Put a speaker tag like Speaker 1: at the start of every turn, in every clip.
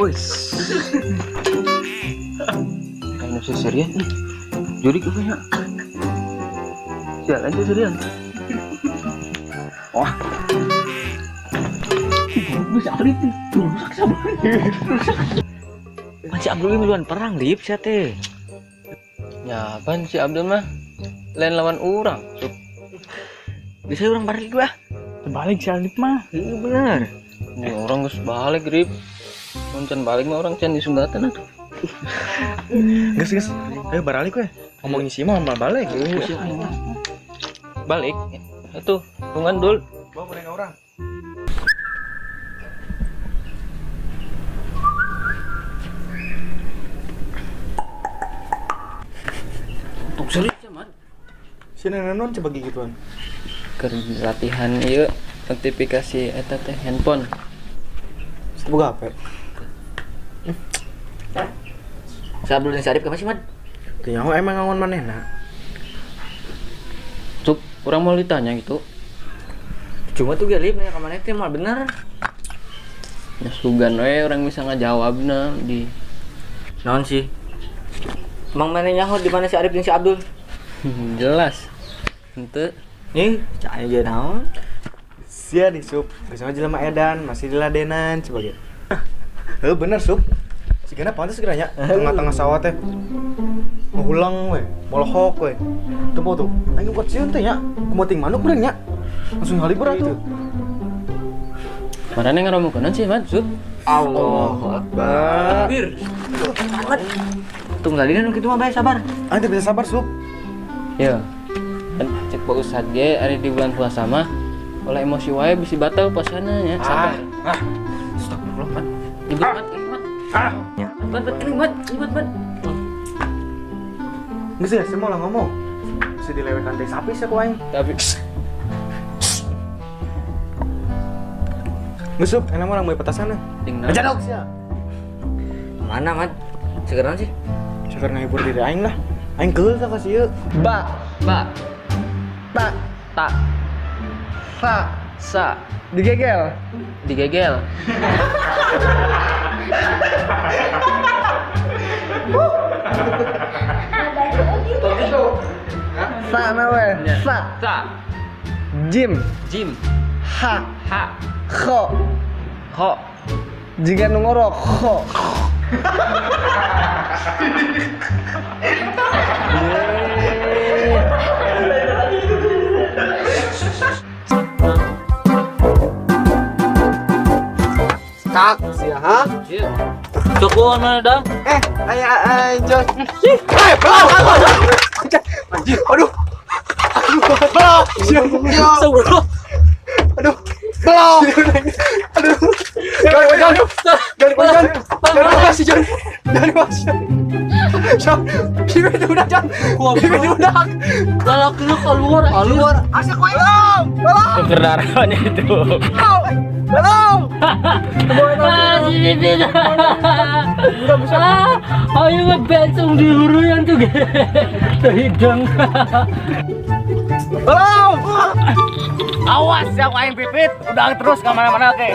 Speaker 1: Wis. Kayaknya seserian ih. Juri kayaknya. Jalan seserian. Wah. Bisa Arif rusak sabar. Rusak. Pan si Abdul miluan perang lip sia teh.
Speaker 2: Ya pan si Abdul mah lain lawan urang. Sup.
Speaker 1: Bisa urang balik gua.
Speaker 3: Balik si Arif mah.
Speaker 1: Iya bener.
Speaker 2: Ini orang geus balik Rip. Mun can balik mah orang can disunggatan atuh.
Speaker 4: Geus geus. Ayo baralik we. Ngomongin si mah balik.
Speaker 2: Balik. Itu tungguan dul.
Speaker 4: Bawa mereka orang.
Speaker 2: Untuk serius ya, Man.
Speaker 4: Sini nanon coba gituan.
Speaker 2: Keur latihan ieu notifikasi eta teh handphone.
Speaker 4: Semoga apa?
Speaker 1: Sabdul jeung Sarip ka sih, Mad?
Speaker 4: Teu nyaho emang ngangon manehna.
Speaker 2: Cuk, urang mau ditanya gitu.
Speaker 1: Cuma tuh ge lip nanya ka maneh teh mah bener.
Speaker 2: Ya sugan we urang bisa ngajawabna di
Speaker 1: naon sih? Emang maneh nyaho di mana si Arif jeung si Abdul?
Speaker 2: Jelas. Henteu.
Speaker 1: Nih, cak aya ge naon?
Speaker 4: Sia di sup, geus mah jelema edan, masih diladenan coba ge. Heuh bener sup. Sigana pantes geura nya tengah-tengah sawah teh. Ngulang we, molohok we. Tempo tuh, aing kuat sieun teh nya. Kumaha ting manuk urang nya. Langsung halibur atuh.
Speaker 2: Marane ngaromokeun sih, Mat, sup.
Speaker 1: Allahu Akbar.
Speaker 2: Takbir.
Speaker 1: Tung tadi nu kitu mah bae sabar.
Speaker 4: Aing teh bisa sabar, sup.
Speaker 2: Ya. Cek Pak Ustad ge ari di bulan puasa mah oleh emosi wae bisi batal puasana nya, sabar.
Speaker 4: Ah. Astagfirullah, Mat.
Speaker 2: Ribut, Mat, Mat.
Speaker 4: Ah.
Speaker 2: Mat, mat, mat, mat, mat.
Speaker 4: Geus ya, semua lah ngomong. Bisa dilewekan teh sapi sia ku aing.
Speaker 2: Tapi
Speaker 4: geus sup, enak mah urang meuli petasan. Jadok sia.
Speaker 1: Mana, Mat? Sekarang sih?
Speaker 4: Sekarang ngahibur diri aing lah. Aing keul tah ka sieu.
Speaker 2: Ba, ba.
Speaker 3: Ta,
Speaker 2: ta.
Speaker 3: Sa,
Speaker 2: sa.
Speaker 3: Digegel.
Speaker 2: Digegel.
Speaker 3: Sa nawe. Sa.
Speaker 2: Sa.
Speaker 3: Jim.
Speaker 2: Jim.
Speaker 3: Ha.
Speaker 2: Ha.
Speaker 3: Kho.
Speaker 2: Kho.
Speaker 3: Jika nu ngorok kho.
Speaker 5: Tak sia ha?
Speaker 2: Iya. Cukup mana dang?
Speaker 5: Aya Jos. Eh, belum. Anjir, aduh. Aduh, belum. Aduh. Belum. Aduh. Jangan, jangan. Jangan masih, jangan. Jangan masih. Jangan, udah, jangan. Udah.
Speaker 2: Kalau keluar, keluar.
Speaker 5: Asik kok. Belum. Belum.
Speaker 2: Kendaraannya itu.
Speaker 5: Belum.
Speaker 2: Ayo ngebecong di huru yang tuh terhidang.
Speaker 5: Belum.
Speaker 1: Awas yang aing pipit, udah terus ke mana-mana oke.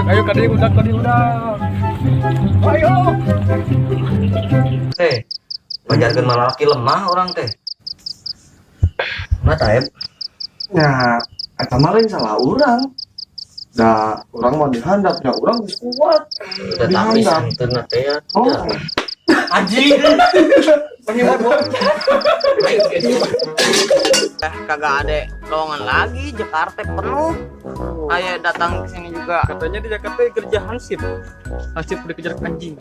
Speaker 3: Ayo kadi udah, kadi udah. Ayo.
Speaker 1: Teh, pajarkeun malaki lemah orang teh. Mana taib?
Speaker 5: Ya, eta mah lain salah urang. Da, urang mah dihandapnya, urang geus kuat.
Speaker 1: Udah tapi santeuna teh ya.
Speaker 5: Oh.
Speaker 1: Anjing.
Speaker 6: Kagak ada lowongan lagi, Jakarta penuh. Ayo datang ke sini juga.
Speaker 3: Katanya di Jakarta kerja hansip. Hansip dikejar anjing.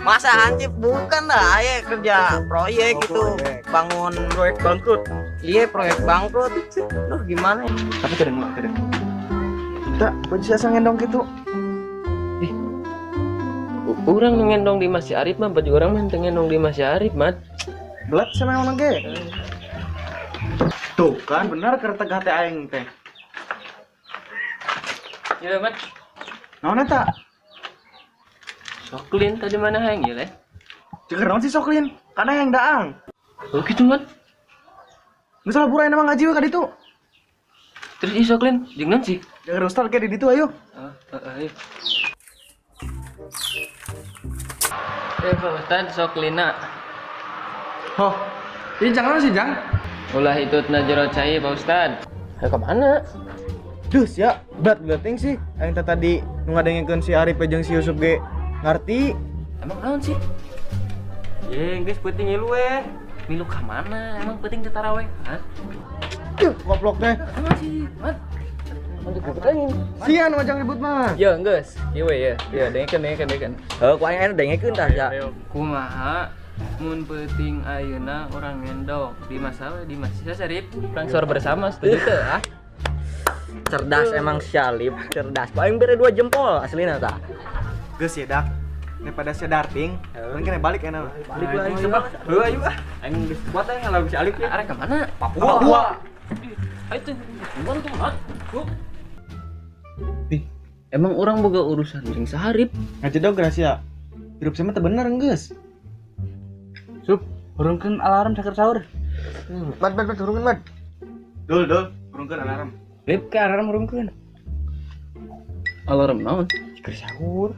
Speaker 6: Masa hansip bukan lah, ayo kerja proyek gitu, proyek. Bangun
Speaker 3: proyek bangkrut.
Speaker 6: Iya, proyek bangkrut. Duh, gimana ya?
Speaker 4: Tapi kadang. Tak, baju saya ngendong gitu.
Speaker 2: Urang nu ngendong di Mas Arif mah, baju urang mah teu ngendong di Mas Arif, Mat.
Speaker 4: Belat sama orang ge. Tuh kan bener kereta hati aing teh.
Speaker 2: Ya, Mat.
Speaker 4: Naon eta?
Speaker 2: Soklin tadi mana hayang ieu leh?
Speaker 4: Ceker naon sih soklin? Kana hayang daang.
Speaker 2: Oh gitu, Mat.
Speaker 4: Geus lah burai mah ngaji we ka ditu.
Speaker 2: Terus ieu sok lain jeung naon sih?
Speaker 4: Jangan Ustaz kayak di ditu ayo.
Speaker 2: Heeh, ayo. Pak Ustad sok lina.
Speaker 4: Hoh. Ini jangan sih, Jang.
Speaker 2: Ulah hitutna jero cai Pak Ustad. Ayo ke mana?
Speaker 4: Duh, sia, berat beuting sih. Aing teh tadi nu ngadengekeun si Arif jeung si Yusuf ge ngarti.
Speaker 2: Emang naon sih? Ye, geus peuting ngilu we. Milu ka mana? Emang peuting teh taraweh? Hah?
Speaker 4: Duh, goblok teh.
Speaker 2: Emang sih, Mat.
Speaker 4: Sia nu ajang ribut mah.
Speaker 2: Ya, geus. Ieu we ya. Ya, dengekeun.
Speaker 1: Heuh, ku aing dengekeun tah sia.
Speaker 2: Kumaha mun peuting ayeuna urang ngendong di masalah di masjid Sarip urang sor bersama setuju teu ah?
Speaker 1: Cerdas emang Syalip, cerdas. Ku aing bere 2 jempol aslina tah.
Speaker 4: Geus ya dak. Daripada sia darting, mending kena balik enak.
Speaker 1: Balik lah aing sebab. Heuh ayo ah. Aing geus kuat aing ngalawan si Alip ya.
Speaker 2: Arek ka mana?
Speaker 4: Papua.
Speaker 2: Ayo tuh, bukan tuh, Mat. Emang orang boga urusan jeung Saharip.
Speaker 4: Ngajedog rahasia. Hirup sama teh bener geus.
Speaker 3: Sup, hurungkeun alarm saker sahur.
Speaker 4: Mat, mat, mat, hurungkeun, mat. Dul, dul, hurungkeun alarm.
Speaker 3: Lip ke alarm hurungkeun.
Speaker 2: Alarm naon?
Speaker 4: Keur sahur.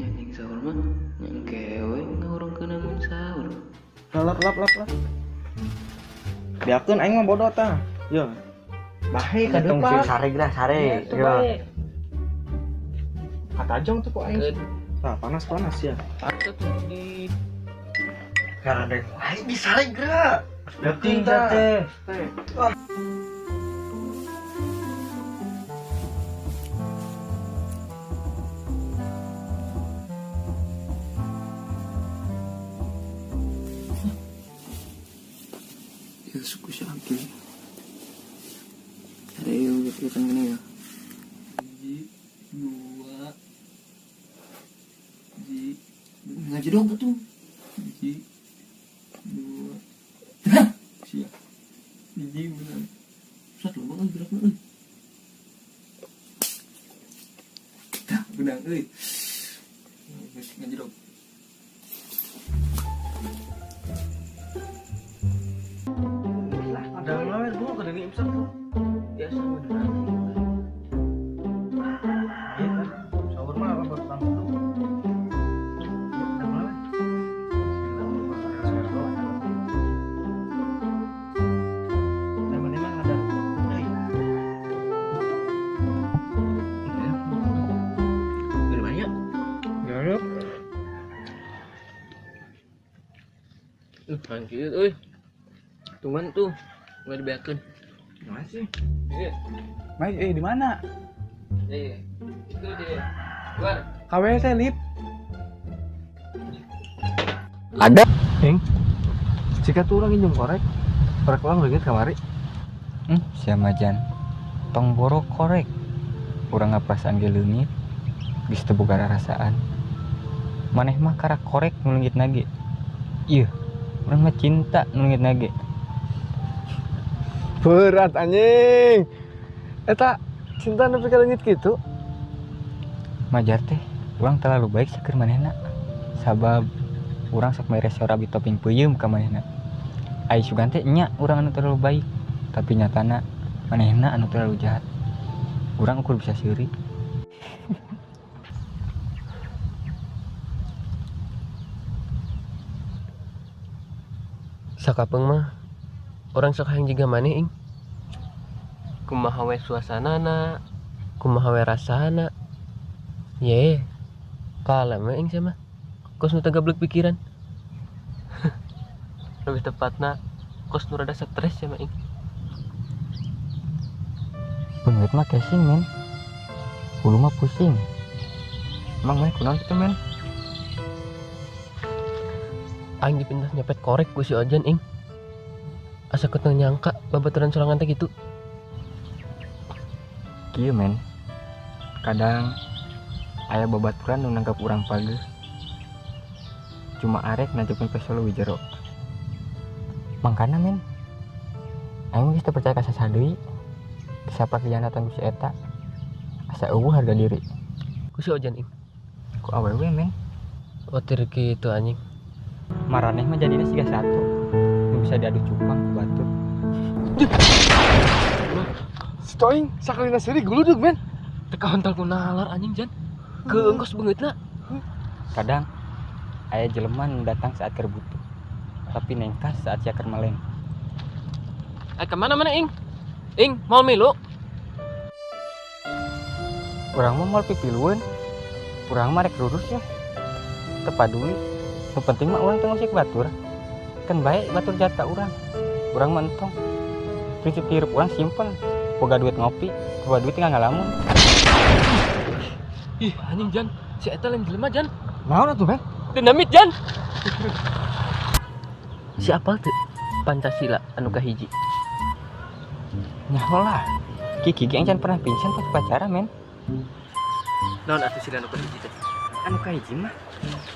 Speaker 2: Nyanyi sahur mah nyangke we ngahurungkeun amun sahur.
Speaker 4: Lap lap lap lap. Biakeun aing mah bodoh tah. Yo. Bahe ka depan.
Speaker 1: Sare geura sare. Yo.
Speaker 4: Katajong tuh kok aing. Tah panas-panas ya.
Speaker 2: Patut di
Speaker 5: karena aing di sare geura.
Speaker 4: Penting teh.
Speaker 2: Ya suku si Abdul. Ada yang kelihatan gini ya. 1, 2, Ji, ngaji dong tuh. 1, 2, siap. Hiji benar. Sat lo banget gerakna euy. Tah, benang euy. Geus ngaji dong.
Speaker 4: Ada lawer gua kada ni imsak tuh.
Speaker 2: Biasa beneran.
Speaker 4: Iya kan? Sahur mah apa baru tamu tuh. Ada lawer.
Speaker 2: Dari mana ya? Anjir euy. Cuman tuh nggak dibeakeun.
Speaker 4: Masih.
Speaker 2: Iya.
Speaker 3: Mai, di mana?
Speaker 2: Iya. Itu di luar.
Speaker 3: KWC Lip.
Speaker 1: Ada.
Speaker 5: Ing. Jika tuh orang injem korek, korek ulang leungit kamari.
Speaker 7: Sia majan. Tong boro korek. Urang ngaperasaan ge leungit. Geus teu boga rarasaan. Maneh mah karak korek nu leungit nage. Ieu, urang mah cinta nu leungit nage.
Speaker 5: Berat anjing. Eta cinta nepi ka leungit kitu.
Speaker 7: Majar teh, urang terlalu baik saker manehna. Sabab urang sok mere sorabi topping peuyeum ka manehna. Ai sugan teh nya urang anu terlalu baik, tapi nyatana manehna anu terlalu jahat. Urang ukur bisa seuri.
Speaker 2: Sakapeung mah urang sok hayang jiga maneh ing. Kumaha we suasanana, kumaha we rasana. Ye, kalem we ing sia mah. Kos nu teu gablek pikiran. Lebih tepatna kos nu rada stres sia mah ing.
Speaker 7: Beungeut mah casing men. Hulu mah pusing. Emang maneh kunaon kitu men?
Speaker 2: Aing dipindah nyepet korek ku si Ojan ing. Asa teu nyangka babaturan sorangan teh kitu.
Speaker 7: Kieu men. Kadang aya babaturan nu nanggap urang pageuh. Cuma arek nancepkeun peso leuwih jero. Mangkana men. Aing geus teu percaya ka saha deui. Siapa khianatan ku si eta? Asa eueuh harga diri.
Speaker 2: Ku si Ojan ing.
Speaker 7: Ku awewe men.
Speaker 2: Otir kitu anjing.
Speaker 7: Maraneh mah jadina siga satu. Nu bisa diadu cupang ku batur.
Speaker 3: Si Toing sakalina seuri guludug men.
Speaker 2: Teu kahontal ku nalar anjing Jan. Keungkos beungeutna.
Speaker 7: Kadang aya jelema nu datang saat keur butuh, tapi nengkas saat sia keur meleng.
Speaker 2: Ka mana mana ing? Ing, mau milu?
Speaker 7: Urang mah moal pipilueun. Urang mah rek lurus ya. Teu paduli. Nu penting mah urang teu ngusik batur. Kan bae batur jahat ka urang. Urang mah entong. Prinsip hirup urang simpel. Boga duit ngopi, boga duit tinggal ngalamun.
Speaker 2: Ih, anjing Jan, si eta lain jelema Jan.
Speaker 3: Naon atuh men?
Speaker 2: Dinamit Jan. Si apal teu Pancasila anu kahiji?
Speaker 7: Nyaho lah. Kiki ge can pernah pingsan pas upacara men.
Speaker 2: Naon atuh sila anu kahiji teh?
Speaker 7: Anu kahiji mah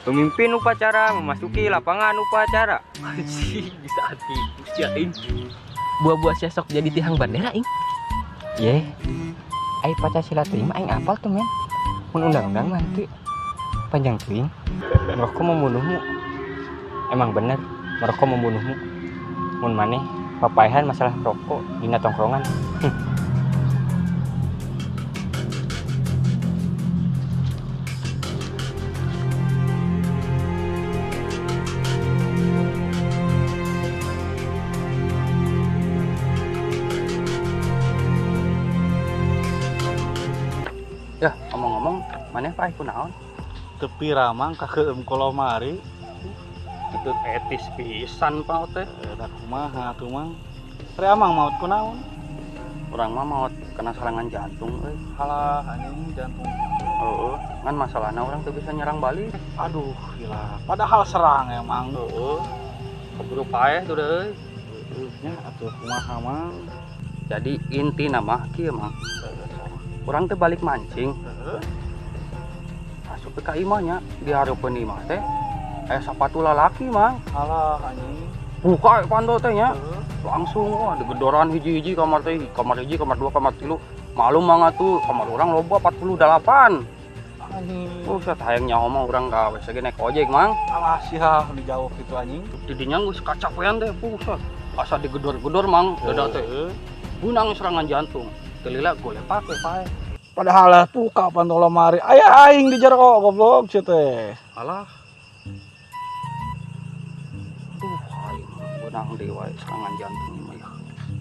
Speaker 7: pemimpin upacara memasuki lapangan upacara.
Speaker 2: Anjing, bisa hati sia ing. Buah-buah sia sok jadi tihang bandera ing.
Speaker 7: Ye. Ai Pancasila teh mah aing apal tuh men. Mun undang-undang mah teu. Panjang teuing. Merokok membunuhmu. Emang bener, merokok membunuhmu. Mun maneh papaehan masalah rokok dina tongkrongan. Ya, omong-omong, maneh paeh kunaon?
Speaker 8: Tepi ramang ka keum kolomari.
Speaker 9: Itu etis pisan paot teh.
Speaker 8: Da kumaha atuh mang? Re amang maot kunaon?
Speaker 9: Urang mah maot kena serangan jantung euy.
Speaker 8: Halah anjing jantung.
Speaker 9: Heeh, ngan masalahna urang teu bisa nyerang balik.
Speaker 8: Aduh, gila. Padahal serang emang.
Speaker 9: Heeh. Keburu paeh tuh euy.
Speaker 8: Heeh nya atuh kumaha mang?
Speaker 9: Jadi intina mah kieu mang. Urang teh balik mancing.
Speaker 8: Heeh.
Speaker 9: Asup ka imah nya, di hareupeun imah teh aya sapatu lalaki mang.
Speaker 8: Alah anjing.
Speaker 9: Buka panto teh nya. Langsung wah digedoran hiji-hiji kamar teh, kamar hiji, kamar dua, kamar tilu. Malum mang atuh, kamar urang loba 48.
Speaker 8: Anjing.
Speaker 9: Buset hayang nyaho mah urang ka WC ge naik ojek mang.
Speaker 8: Alah sia dijauh kitu anjing.
Speaker 9: Di dinya geus kacapean teh buset. Asa digedor-gedor mang dada teh. Bunang serangan jantung. Teu lila golepak we paeh.
Speaker 8: Padahal buka panto lemari. Aya aing di jero goblok sia teh.
Speaker 9: Alah. Aduh, aing benang deui wae serangan jantung.